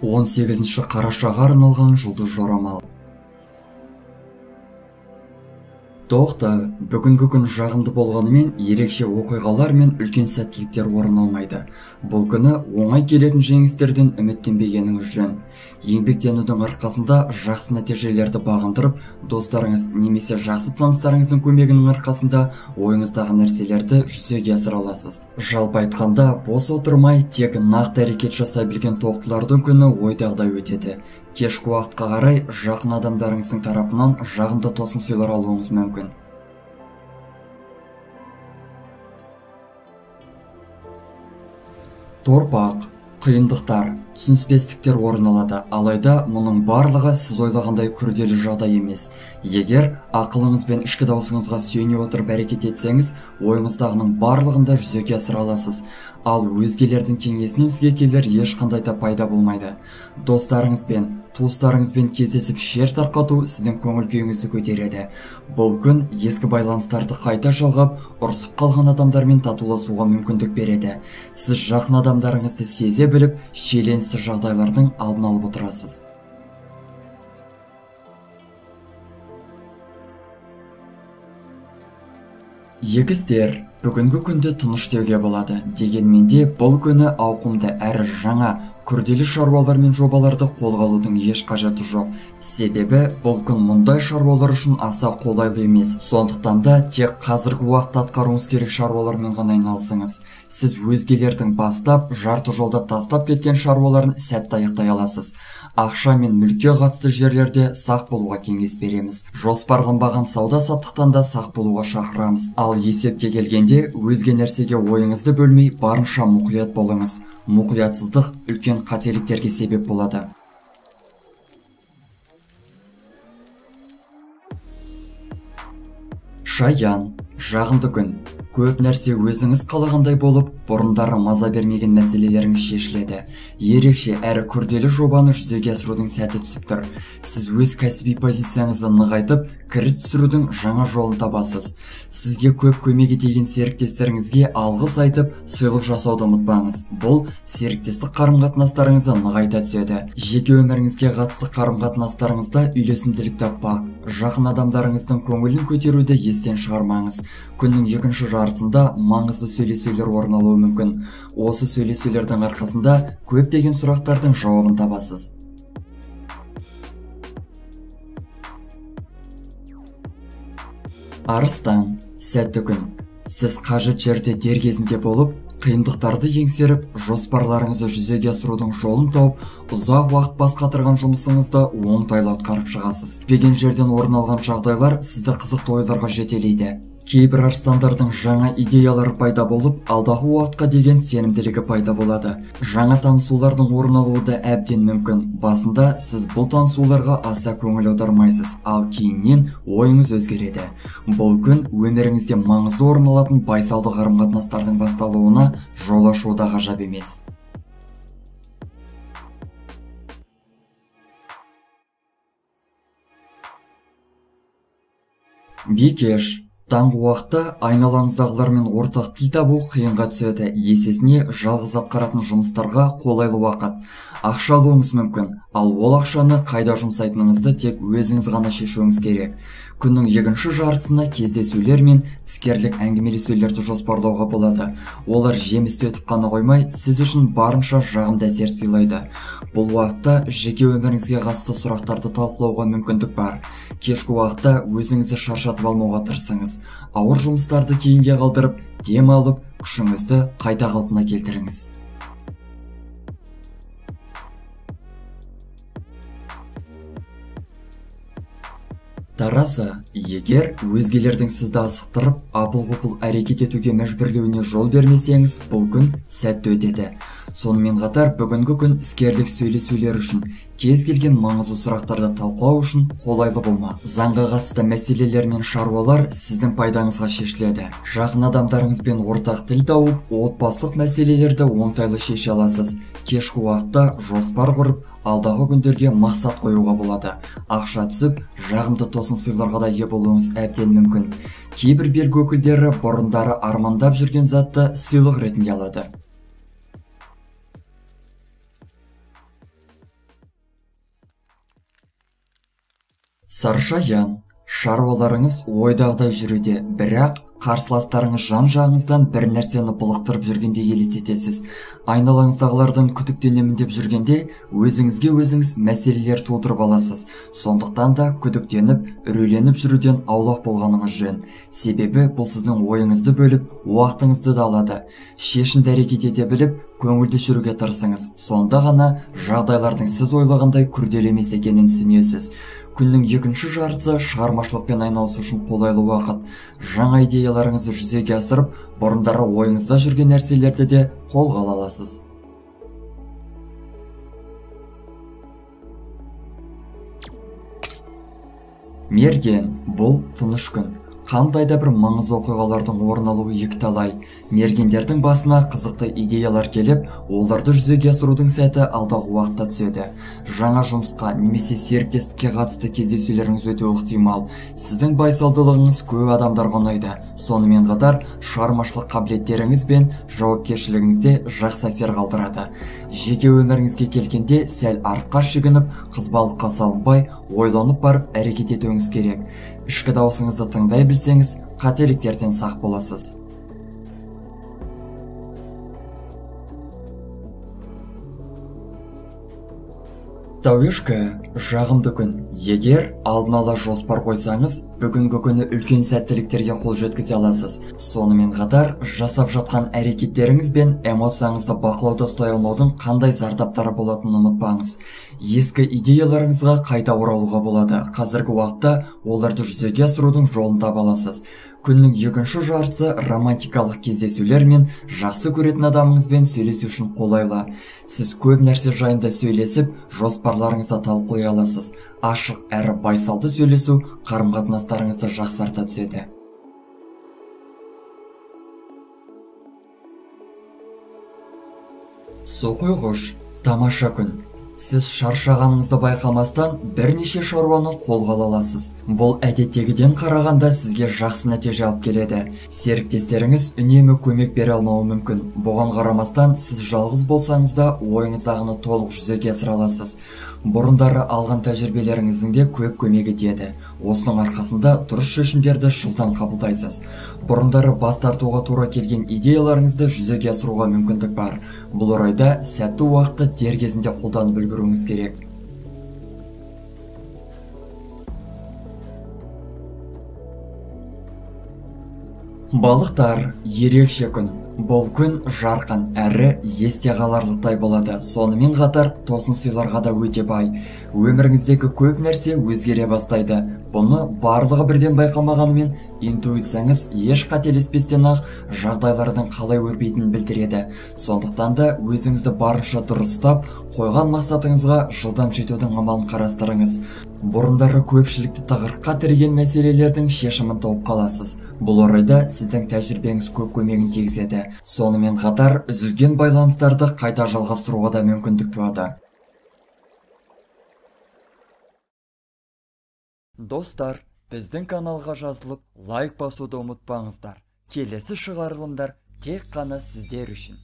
18 қарашаға арналған жұлдыз жорамал. Тоқты, бүгінгі күн жағымды болғанымен ерекше оқиғалар мен үлкен сәттіліктер орын алмайды. Бұл күні оңай келетін жеңістерден үміттенбегеніңіз жөн. Еңбектенудің арқасында жақсы нәтижелерді бағындырып, достарыңыз немесе жақсы таныстарыңыздың көмегінің арқасында ойыңыздағы нәрселерді жүзеге асыра аласыз. Жалпы айтқанда, бос отырмай, тек нақты әрекет жасай білген тоқтылардың күні ойдағыдай өтеді. Кешкі уақытқа қарай жақын адамдарыңыздың тарапынан жағымды тосын сыйлар алуыңыз мүмкін. Торпақ, қиындықтар, түсініспестіктер орын алады. Алайда мұның барлығы сіз ойлағандай күрделі жағдай емес. Егер ақылыңыз бен ішкі даусыңызға сүйене отырып әрекет етсеңіз, ойыңыздағының барлығын да жүзеге асыра аласыз. Ал өзгелердің кеңесінен сізге келер ешқандай да пайда болмайды. Достарыңызбен, туыстарыңызбен кездесіп шер тарқату сіздің көңіл күйіңізді көтереді. Бұл күн ескі байланыстарды қайта жалғап, ұрысып қалған адамдармен татуласуға мүмкіндік береді. Сіз жақын адамдарыңызды сезе біліп, шиеленісті жағдайлардың алдын алып отырасыз. Егіздер, бүгінгі күнді тыныш деуге болады. Дегенмен де бұл күні ауқымды әрі жаңа, күрделі шаруалар мен жобаларды қолға алудың еш қажеті жоқ. Себебі бұл күн мұндай шаруалар үшін аса қолайлы емес. Сондықтан да тек қазіргі уақытта атқаруыңыз керек шаруалармен ғана айналысыңыз. Сіз өзгелердің бастап, жарты жолда тастап кеткен шаруаларын сәтті аяқтай аласыз. Ақша мен мүлікке қатысты жерлерде сақ болуға кеңес береміз. Жоспарланбаған сауда-саттықтан да сақ болуға шақырамыз. Ал есепке келгенде өзге нәрсеге ойыңызды бөлмей, барынша мұқият болыңыз. Мұқиятсыздық үлкен қателіктерге себеп болады. Шаян, жағымды күн. Көп нәрсе өзіңіз қалағандай болып, бұрындары маза бермеген мәселелеріңіз шешіледі. Ерекше әрі күрделі жобаны жүзеге асырудың сәті түсіп тұр. Сіз өз кәсіби позицияңызды нығайтып, кіріс түсірудің жаңа жолын табасыз. Сізге көп көмегі тиген серіктестеріңізге алғыс айтып, сыйлық жасауды ұмытпаңыз. Бұл серіктестік қарым-қатынастарыңызды нығайта түседі. Жеке өміріңізге қатысты қарым-қатынастарыңызда үйлесімділік таппақ. Жақын адамдарыңыздың көңілін көтеруді естен шығармаңыз. Күннің екінші жартысында маңызды сөйлесулер орын алуы мүмкін. Осы сөйлесулердің арқасында көптеген сұрақтардың жауабын табасыз. Арыстан, сәтті күн. Сіз қажет жерде дер кезінде болып, қиындықтарды еңсеріп, жоспарларыңызды жүзеге асырудың жолын тауып, ұзақ уақыт бас қатырған жұмысыңызды оңтайлы атқарып шығасыз. Күтпеген жерден орын алған жағдайлар сізді қызықты ойларға жетелейді. Кейбір арыстандардың жаңа идеялары пайда болып, алдағы уақытқа деген сенімділігі пайда болады. Жаңа танысулардың орын алуы да әбден мүмкін. Басында сіз бұл танысуларға аса көңіл аудармайсыз, ал кейіннен ойыңыз өзгереді. Бұл күн өміріңізде маңызды орын алатын байсалды қарым-қатынастардың басталуына жол ашу да ғажап емес. Бикеш, таңғы уақытта айналаңыздағылармен ортақ тіл табу қиынға түседі. Есесіне жалғыз атқаратын жұмыстарға қолайлы уақыт. Ақша алуыңыз мүмкін, ал ол ақшаны қайда жұмсайтыныңызды тек өзіңіз ғана шешуіңіз керек. Күннің екінші жартысына кездесулер мен іскерлік әңгімелесулерді жоспарлауға болады. Олар жемісті өтіп қана қоймай, сіз үшін барынша жағымды әсер сыйлайды. Бұл уақытта жеке өміріңізге қатысты сұрақтарды талқылауға мүмкіндік бар. Кешкі уақытта өзіңізді шаршатып алмауға тырысыңыз. Ауыр жұмыстарды кейінге қалдырып, дем алып, күшіңізді қайта қалпына келтіріңіз. Таразы, егер өзгелердің сізді асықтырып, апыл-ғұпыл әрекет етуге мәжбүрлеуіне жол бермесеңіз, бұл күн сәтті өтеді. Сонымен қатар бүгінгі күн іскерлік сөйлесулер үшін, кез келген маңызды сұрақтарды талқылау үшін қолайлы болмақ. Заңға қатысты мәселелер мен шаруалар сіздің пайдаңызға шешіледі. Жақын адамдарыңызбен ортақ тіл тауып, отбасылық мәселелерді оңтайлы шеше аласыз. Кешкі уақытта жоспар құрып, алдағы күндерге мақсат қоюға болады. Ақша түсіп, жағымды тосын сыйларға да ие болуыңыз әбден мүмкін. Кейбір белгі өкілдері бұрындары армандап жүрген затты сыйлық ретінде алады. Саршаян, шаруаларыңыз ойдағыдай жүруде, бірақ қарсыластарыңыз жан-жағыңыздан бір нәрсені былықтырып жүргенде елестетесіз. Айналаңыздағылардан күдіктенемін деп жүргенде өзіңізге өзіңіз мәселелер тудырып аласыз. Сондықтан да күдіктеніп, үрейленіп жүруден аулақ болғаныңыз жөн. Себебі бұл сіздің ойыңызды бөліп, уақытыңызды да алады. Шешімді әрекет ете біліп, көңілді жүруге тырысыңыз. Сонда ғана жағдайлардың сіз ойлағандай күрделі емес екенін түсінесіз. Күннің екінші жартысы шығармашылықпен айналысу үшін қолайлы уақыт. Жаңа идеяларыңызды жүзеге асырып, бұрындары ойыңызда жүрген нәрселерді де қолға ала аласыз. Мерген, бұл тыныш күн. Қандай да бір маңызды оқиғалардың орын алуы екіталай. Мергендердің басына қызықты идеялар келіп, оларды жүзеге асырудың сәті алдағы уақытта түседі. Жаңа жұмысқа немесе серіктестікке қатысты кездесулеріңіз өте ықтимал. Сіздің байсалдылығыңыз көп адамдарға ұнайды. Сонымен қатар, шығармашылық қабілеттеріңіз бен жауапкершілігіңіз де жақсы әсер қалдырады. Жеке өміріңізге келгенде сәл артқа шегініп, қызбалыққа салынбай, ойланып барып әрекет етуіңіз керек. Ішкі даусыңызды тыңдай білсеңіз, қателіктерден сақ боласыз. Тауешкі, жағымды күн. Егер алдын ала жоспар қойсаңыз, бүгінгі күні үлкен сәттіліктерге қол жеткізе аласыз. Сонымен қатар, жасап жатқан әрекеттеріңіз бен эмоцияңызды бақылауда ұстай алмаудың қандай зардаптары болатынын ұмытпаңыз. Ескі идеяларыңызға қайта оралуға болады. Қазіргі уақытта оларды жүзеге асырудың жолын таба аласыз. Күннің екінші жартысы романтикалық кездесулер мен жақсы көретін адамыңызбен сөйлесу үшін қолайлы. Сіз көп нәрсе жайында сөйлесіп, жоспарларыңызды талқылай аласыз. Ашық әрі байсалды сөйлесу қарым-қатынастарыңызды жақсарта түседі. Соқұйғыш, тамаша күн. Сіз шаршағаныңызды байқамастан бірнеше шаруаны қолға ала аласыз. Бұл әдеттегіден қарағанда сізге жақсы нәтиже алып келеді. Серіктестеріңіз үнемі көмек бере алмауы мүмкін. Бұған қарамастан сіз жалғыз болсаңыз да ойыңыздағыны толық жүзеге асыра аласыз. Бұрындары алған тәжірибелеріңіздің де көп көмегі тиеді. Осының арқасында дұрыс шешімдерді жылдам қабылдайсыз. Бұрындары бас тартуға тура келген идеяларыңызды жүзеге асыруға мүмкіндік бар. Бұл орайда сәтті уақытты дер кезінде қолданып үлгеруіңіз керек. Балықтар, ерекше күн. Бұл күн жарқын әрі есте қаларлықтай болады. Сонымен қатар тосын сыйларға да өте бай. Өміріңіздегі көп нәрсе өзгере бастайды. Бұны барлығы бірден байқамағанымен интуицияңыз еш қателеспестен ақ жағдайлардың қалай өрбитінін білдіреді. Сондықтан да өзіңізді барынша дұрыс ұстап, қойған мақсатыңызға жылдам жетудің амалын қарастырыңыз. Бұрындары көпшілікті тығырыққа тіреген мәселелердің шешімін тауып қаласыз. Бұл орайда сіздің тәжірибеңіз көп көмегін тигізеді. Сонымен қатар үзілген байланыстарды қайта жалғастыруға да мүмкіндік туады. Достар, біздің каналға жазылып, лайк басуды ұмытпаңыздар. Келесі шығарылымдар тек қана сіздер үшін.